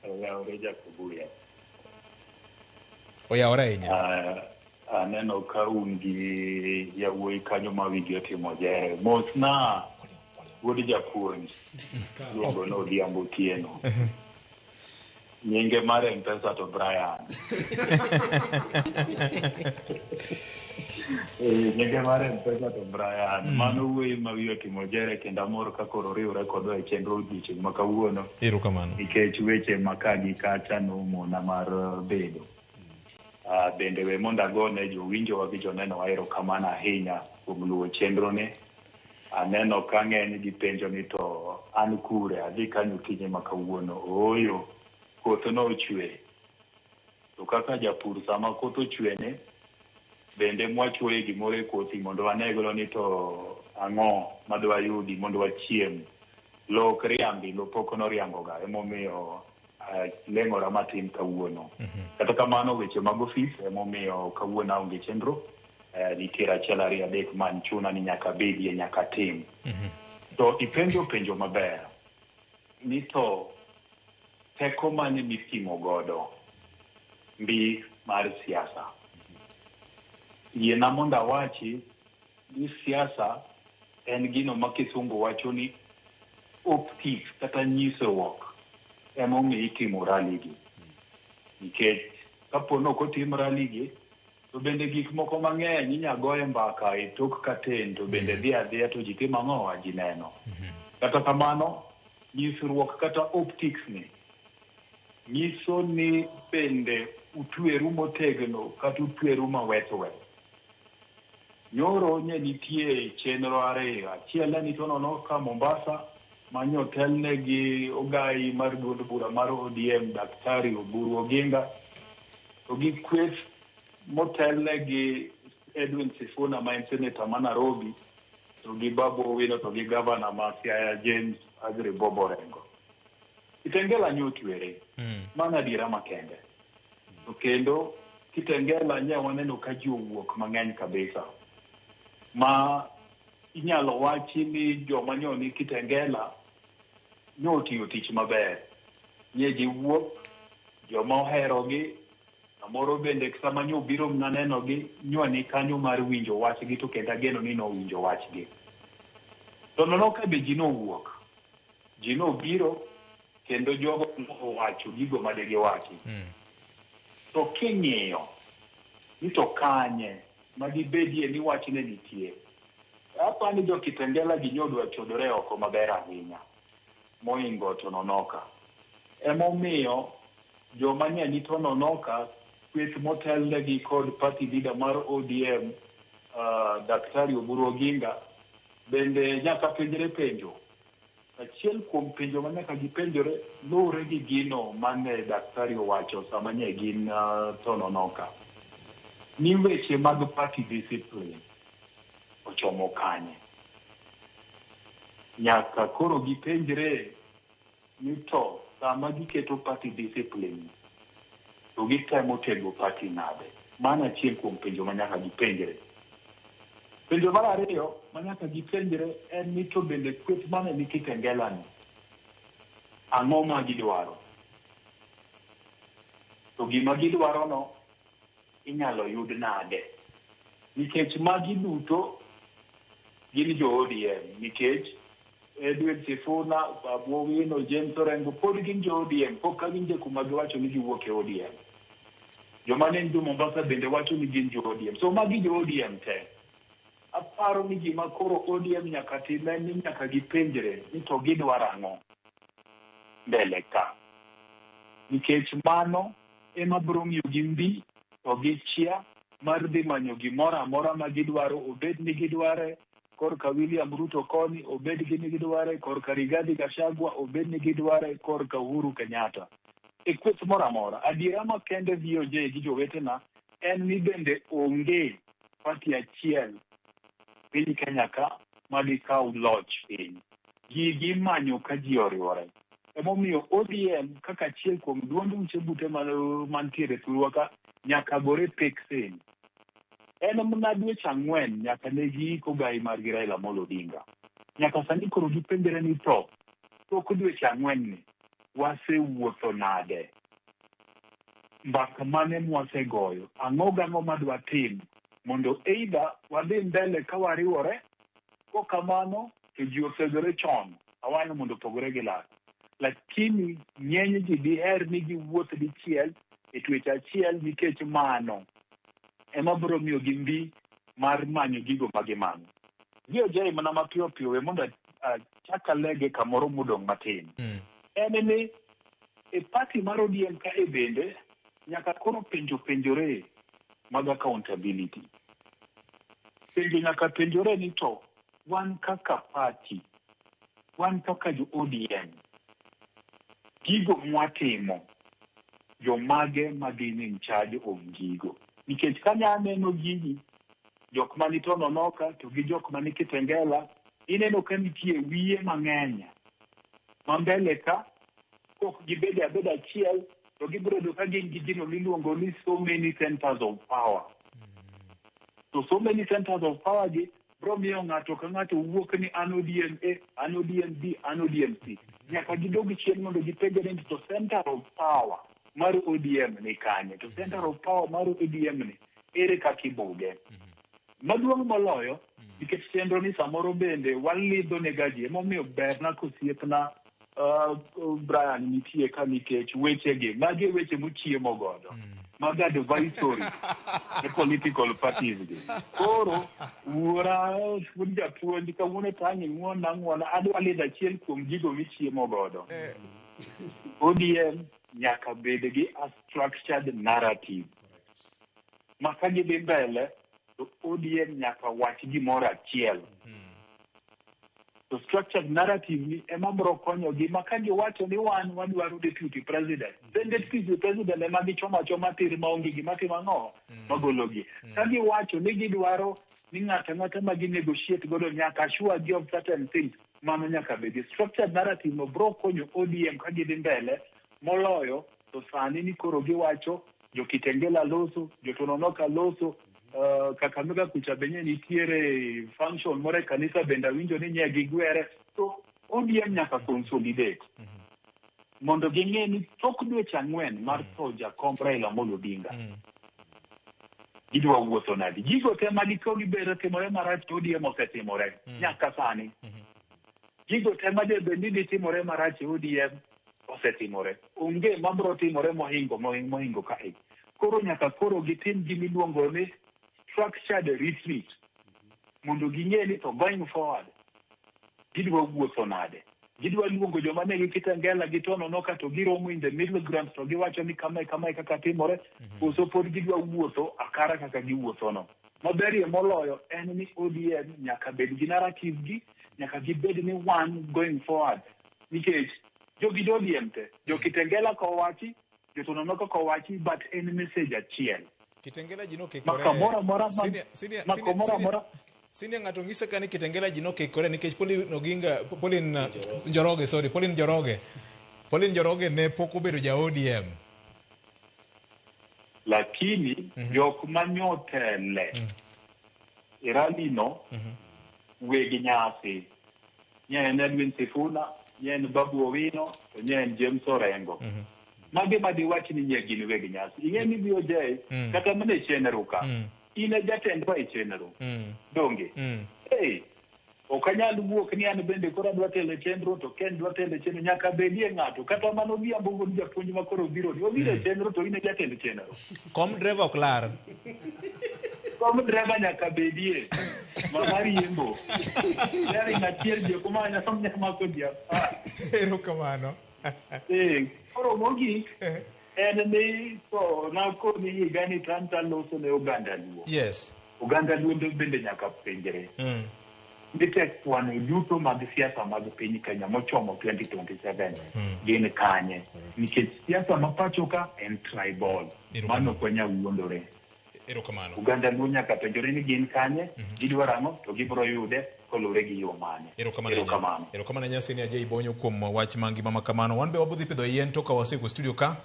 Oyawore Jakobuya. Oyawore ahinya. Aneno ka un gi yawuoyi kanyo ma wigi otimo jere. Mos na wuod japuonj luongo ni Odhiambo Otieno. Nyinge mar Mpesa to Brian. Nyinge mar Mpesa to Brian. Mano wuoyi ma wiye otimo jere kendo amor ka koro oriwre kodwa e chenro odiochieng' ma kawuono. Erokamano. Nikech weche ma ka gi kacha nomona mar bedo. Bende we mondo agone jowinjowa gi jonenowa erokamano ahinya kuom luwo chenroni. Aneno ka ng'eny gi penjo ni to an kure, adhi kanyo okinyi ma kawuono. Ooyo, koth nochwe. To kaka japur sama koth ochwene, bende mwachuoye gimoro e kothi mondo wane godo ni to ang'o madwayudi mondo wachiem. Lo ok riambi, lo pok noriamboga, emomiyo aleng'ora matin kawuono. Kata kamano weche mag ofis emomiyo kawuono aonge chenro. Nitiere achiel ariyo adek man chuna ni nyaka abedie, nyaka atim. To ipenjo penjo maber ni to teko mane mipimo godo mbi mar siasa. Yiena mondo awachi ni siasa en gino ma kisungu wacho ni optics kata nyisruok emomiyo itimo rally gi. Nikech kapo ni ok otim rally gi, to bende gik moko mang'eny inya goye mbaka e tok katen to bende dhi adhiya to ji timo ang'owa ji neno. Kata kamano, nyisruok kata optics ni nyiso ni bende utweru motegno kata utweru maweth weth. Nyoro nye nitie chenro ariyo, achiel ne nito nono ka Mombasa manye otelne gi ogai mar duond bura mar ODM Daktari Oburu Oginga to gi kweth motelne gi Edwin Sifuna ma en seneta ma Nairobi to gi Babu Owino to gi gavana ma Siaya James Agri Bob Orengo. Kitengela nye otwere, mano adiera makende. To kendo Kitengela nye waneno ka ji owuok mang'eny kabisa. Ma inyalo wachi ni joma nyo ni Kitengela nyo otiyo tich maber. Nye giwuok, joma oherogi, samoro bende sama nyo obiro mana nenogi, nyo ni kanyo mar winjo wachgi to kendo ageno ni nowinjo wachgi. To nono ka be ji nowuok, ji nobiro kendo jogo owacho gigo made giwachi. To king'iyo ni to kanye ma gibedie ni wachne nitie, aparo ni jo Kitengela gi nyodwa chodore oko maber ahinya moingo Tononoka. Emomiyo joma nye ni Tononoka kweth motelnegi kod party leader mar ODM Daktari Oburu Oginga bende nyaka penjre penjo. Achiel kuom penjo ma nyaka gipenjore luwre gi gino mane daktari owacho sama nye gin Tononoka. Ni weche mag party discipline ochomo kanye. Nyaka koro gipenjre ni to sama giketo party discipline to gitemo tego party nade. Mano achiel kuom penjo ma nyaka gipenjre. Penjo mar ariyo ma nyaka gipenjre en ni to bende kweth mane ni Kitengela ni ang'o ma gidwaro? To gima gidwaro no inyalo yud nade? Nikech magi duto gin jo ODM nikech Edwin Sifuna, Babu Owino, James Orengo pod gin jo ODM, pok ka winje kuma giwacho ni giwuok e ODM. Joma ne jo Mombasa bende wacho ni gin jo ODM. So magi jo ODM te. Aparo ni gima koro ODM nyaka tim en ni nyaka gipenjre ni to gidwaro ang'o mbele ka. Nikech mano ema biro miyogi mbi to gi chia mar dhi manyo gimoro amora ma gidwaro, obed ni gidware korka William Ruto koni, obed gi ni gidware korka Rigathi Gachagua, obed ni gidware korka Uhuru Kenyatta. E kweth moro amora. Adiera makende VOJ gi jowetena en ni bende onge party achiel piny Kenya ka madikaw loch piny. Gigi imanyo ka ji oriwore. Emomiyo ODM kaka achiel kuom duond ute bute mantiere thurwa ka nyaka gore peksen. En mana dweche ang'wen nyaka ne giik ogai margi Raila Amolo Odinga. Nyaka sani koro gipenjre ni to tok dweche ang'wen ni. Wasewuotho nade? Mbaka mane mwasegoyo? Ang'o gang'o madwa tim mondo either wadhi mbele ka wariwore, kokamano to ji osegore chon, awang' mondo opogore gi lak. Lakini ng'eny ji diher ni giwuoth dichiel e twech achiel, nikech mano ema biro miyogi mbi mar manyo gigo ma gimanyo. BOJ mana mapiyo piyo, we mondo achak alege kamoro modong' matin. En ni e party mar ODM kae bende nyaka koro penjo penjore mag accountability. Penjo nyaka penjore ni to wan kaka party, wan kaka jo ODM, gigo mwatimo, jomage ma gin in charge of gigo? Nikech kanya aneno gigi, jok mani Tononoka to gi jok mani Kitengela, ineno ka nitie wiye mang'eny ma mbele ka kok gibedo abeda achiel, to gibiro yudo ka gin gi gino miluongo ni so many centers of power. To so many centers of power gi biro miyo ng'ato ka ng'ato wuok ni an ODM A, an ODM B, an ODM C. Nyaka gidog chien mondo gipenjre ni to center of power mar ODM ni kanye? To center of power mar ODM ni ere kaka ibuge? Maduong' moloyo, nikech chenro ni samoro bende walidho ne ga ji, emomiyo berna kosiepna Brian nitie ka, nikech wechegi magi e weche mochiemo godo mag advisory ne political parties gi. Koro wuora wuod japuonj, kawuono to ang' ing'uon ang'uona, adwa lidho achiel kuom gigo michiemo godo. ODM nyaka bed gi a structured narrative ma ka gidhi mbele to ODM nyaka wach gimoro achiel. To structured narrative ni ema biro konyogi ma ka giwacho ni wan wadwaro deputy president, then deputy president ema gichomo achoma tir maonge gima timo ang'o magologi. Ka giwacho ni gidwaro ni ng'ato ang'ata ma gi negotiate godo nyaka assure gi of certain things, mano nyaka bedi. Structured narrative no biro konyo ODM ka gidhi mbele moloyo to sani ni koro giwacho jo Kitengela loso, jo Tononoka loso, Kakamega kucha be nye nitiere function moro e kanisa bende awinjo ni nye gigwere. So ODM nyaka consolidate mondo ging'e ni tok dweche 4 mar tho jakom Raila Amolo Odinga, gidwa wuotho nadi. Gigo te ma diko gibedo timore marach e ODM osetimore nyaka sani. Gigo te ma debed ni ditimore marach e ODM osetimore. Onge mabro timore mohingo kae. Koro nyaka koro gitim gimiluongo ni structured retreat mondo ging'e ni to going forward gidwa wuotho nade. Gidwa luongo joma ne gi Kitengela gi Tononoka to giromo in the middle ground to giwacho ni kamae kamae kaka timore, koso pod gidwa wuotho akara kaka giwuothono. Maberie moloyo en ni ODM nyaka bed gi narrative gi, nyaka gibed ni one going forward. Nikech jogi jo ODM te, jo Kitengela kowachi, jo Tononoka kowachi, but en message achiel. Kitengela ji Ma nokikore. kamoro amora ma, Senior, ma senior, kamoro senior, amora senior, ng'ato ng'isa ka ni Kitengela ji nokikore nikech Pauline Oginga, Pauline Njoroge, sorry, Pauline Njoroge. Pauline Njoroge ne pok obedo ja ODM. Lakini jok manyotele e rally no weg nyasi nye en Edwin Sifuna, nye en Babu Owino, to nye en James Orengo. Magi ma diwach ni nye gin weg nyasi. Ing'e ni BOJ, kata mana e chenro ka, in e jatendwa e chenro. Donge? Hey, ok anyal wuok ni an bende koro adwa telo e chenro to Ken dwa telo e chenro. Nyaka bedie ng'ato. Kata mana Odhiambo wuod japuonj ma koro obiro ni. Obiro e chenro to in e jatend chenro. Kom driver ok lar. Kom driver nyaka bedie. Mama riembo. Steering achiel ji ok manya mako ji 10. Erokamano. Koro mogik en ni to nakoni higani to an taloso ne oganda Luo. Oganda Luo bende nyaka penjre. Ni tek kwano duto mag siasa mag piny Kenya mochomo 2027 gin kanye? Nikech siasa ma pacho ka en tribal. Mano ok wanyal wuondore. Erokamano. Oganda Luo nyaka penjore ni gin kanye, gidwaro ang'o, to gibiro yude koluwore gi yo mane. Erokamano. Erokamano. Erokamano ahinya, Senior J Bonyo, kuom wach mangima ma kamano. Wan be wabodhi pidho yien to ka waseko studio ka.